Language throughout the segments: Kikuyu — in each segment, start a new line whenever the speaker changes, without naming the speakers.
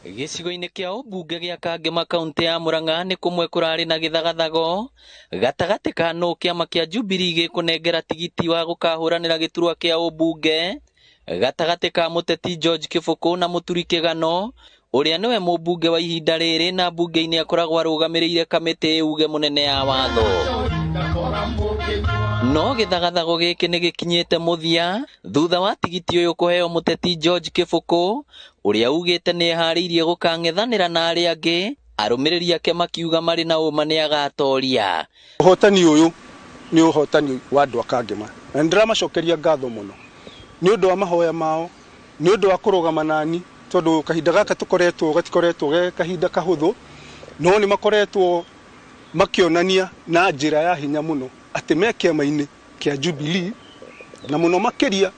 Gĩcigo-inĩ kĩa ũmbunge gĩa Kangema kaũntĩ ya Murang'a nĩ kũmwe kũrarĩ na gĩthagathago gatagatĩ ka nũ kĩama kĩa Jubilee gĩkũnengera tigiti wa gũkahũranĩra gĩturwa kĩa ũmbunge gatagatĩ ka mũteti George Kĩbũkũ na Mũturi Kĩgano ũrĩa nĩwe mũmbunge wa ihinda rĩrĩ na mbunge-inĩ akoragwo arũgamĩrĩire kamĩtĩ uge mũnene ya watho. No gĩthagathago gĩkĩ nĩ gĩkinyĩte mũthia thutha wa tigiti ũyũ kũheo mũteti George Kĩbũkũ ũrĩa ugĩte nĩ eharĩirie gũkang'ethanĩra na arĩa angĩ, arũmĩrĩri ake makiuga marĩ na ũma nĩ agatoria.
Ũhotani ũyũ nĩ ũhotani wa andũ a Kangema na nĩ ndĩramacokeria ngatho mũno nĩ ũndũ wa mahoya mao, nĩ ũndũ wa kũrũgama nani, tondũ kahinda gaka tũkoretwo gatikoretwo ge kahinda kahũthũ, no nĩ makoretwo makĩonania na njĩra ya hinya mũno atĩ me kĩama-inĩ kĩa Jubilee, na mũno makĩria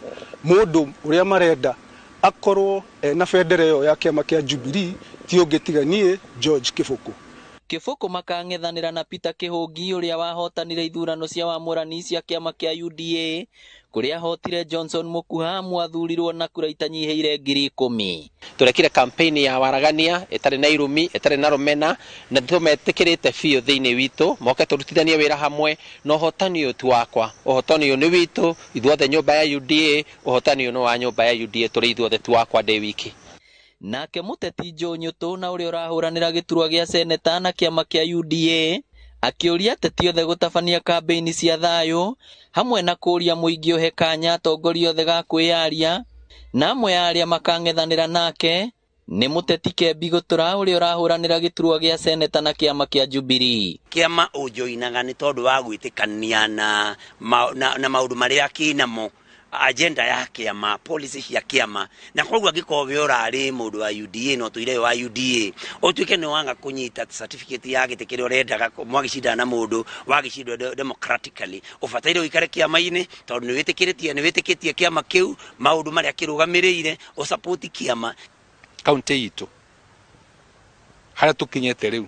mũndũ ũrĩa marenda akorwo ena bendera ĩyo ya kĩama kĩa Jubilee ti ũngĩ tiga niĩ George Kĩbũkũ.
Kĩbũkũ makang'ethanĩra na Peter Kĩhũngi ũrĩa wahotanire ithurano cia wamũrani cia kĩama kĩa UDA kũrĩa ahotire Johnson Mũkuha mwathurirwo na kura itanyihĩire 10,000.
Turekire campaign ya waragania ĩtarĩ na irumi ĩtarĩ na rũmena na tũmetĩkĩrĩte biũ thĩinĩ witũ moke tũrutithanie wĩra hamwe na ũhotani ũyũ ti wakwa, ũhotani ũyũ nĩ witũ ithuothe nyũmba ya UDA, ũhotani ũyũ nĩ wa nyũmba ya UDA tũrĩ ithuothe ti wakwa ndĩ wiki.
Nake mũteti Joe Nyũtũ na ũrĩa ũrahũranĩra gĩturwa gĩa seneta na kĩama kĩa UDA akĩũria ateti othe gũtabania kambĩini cia thayũ hamwe na kũũria mũingĩ ũhe kanya atongoria othe ga kwĩyaria, na amwe a arĩa makang'ethanĩra nake nĩ mũteti Kembi Gũtũra ũrĩa ũrahũranĩra gĩturwa gĩa seneta na kĩama kĩa Jubilee.
Kĩama ũnjoinaga nĩ tondũ wa gwĩtĩkania na maũndũ marĩa kĩnamo, agenda ya kĩama, policy cia kĩama, na koguo angĩkorwo we ũrarĩ mũndũ wa UDA no tũire wa UDA ũtuĩke nĩ wanga kũnyita certificate ya gĩtĩ kĩrĩa ũrendaga mwagĩcindana na mũndũ wagĩcindwo democratically, ũbataire ũikare kĩama-inĩ tondũ nĩ wĩtĩkĩrĩtie, nĩ wĩtĩkĩtie kĩama kĩu maũndũ marĩa kĩrũgamĩrĩire, ũsupport kĩama.
Kaunti itũ harĩa tũkinyĩte rĩu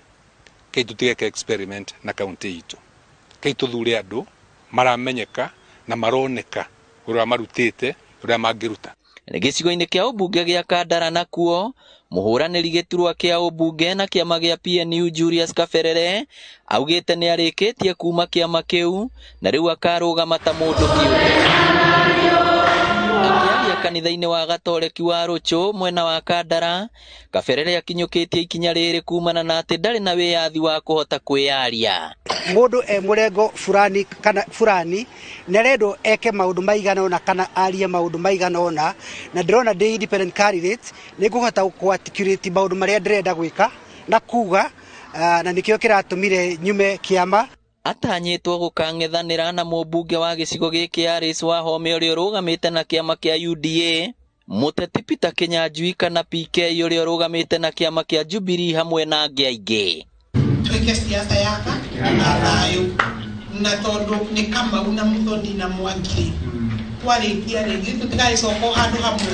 kei tũtigeke experiment na kaunti itũ, kei tũthure andũ maramenyeka na maroneka ũrĩa marutĩte ũrĩa mangĩruta.
Gĩcigo-inĩ kĩa ũmbunge gĩa Kandara nakuo mũhũranĩri gĩturwa kĩa ũmbunge na kĩama gĩa PNU Julius Kaberere augĩte nĩ arĩkĩtie kuma kĩama kĩu na rĩu akarũgama ta mũndũ kĩũmbe. Akĩaria kanitha-inĩ wa Gatoreki wa Rũchũ mwena wa Kandara, Kaberere akinyũkĩtie ikinya rĩrĩ kumana na atĩ ndarĩ na wĩyathi wa kũhota kwĩyaria.
Mũndũ e mũrengo fulani kana fulani nĩarendwo eke maũndũ maigana ũna kana arie maũndũ maigana ũna, na ndĩrona ndĩ independent candidate nĩngũhota kũ-articulate maũndũ marĩa ndĩrenda gwĩka na kuga, na nĩkĩo kĩratũmire nyume kĩama.
Atanyĩtwo gũkang'ethanĩra na mũmbunge wa gĩcigo gĩkĩ Alice Wahome ũrĩa ũrũgamĩte na kĩama kĩa UDA, mũteti Peter Kĩnyanjui kana PK ũrĩa ũrũgamĩte na kĩama kĩa Jubilee hamwe na angĩ aingĩ.
Twĩke siasa yaka na thayũ, na tondũ nĩ Kamau na Muthoni na Mwangi twarĩkia rĩngĩ tũtigagĩcoka o handũ hamwe,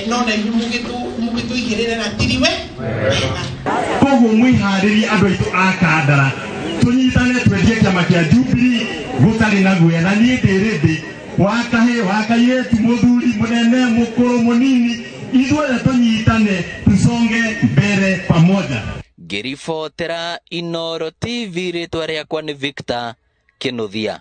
no na inyuĩ mũgĩtũigĩrĩre na tiriwe wega.
Koguo mwĩharĩrie andũ aitũ a Kandara tũnyitane twendie kĩama kĩa Jubilee gũtarĩ na guoya, na niĩ ndĩ ready wa kahĩĩ wa kairĩtu, mũthuri mũnene mũkũrũ mũnini, ithuothe tũnyitane tusonge mbere pamoja.
Ngĩribotera Inooro TV, rĩtwa rĩakwa nĩ Victor Kĩnuthia.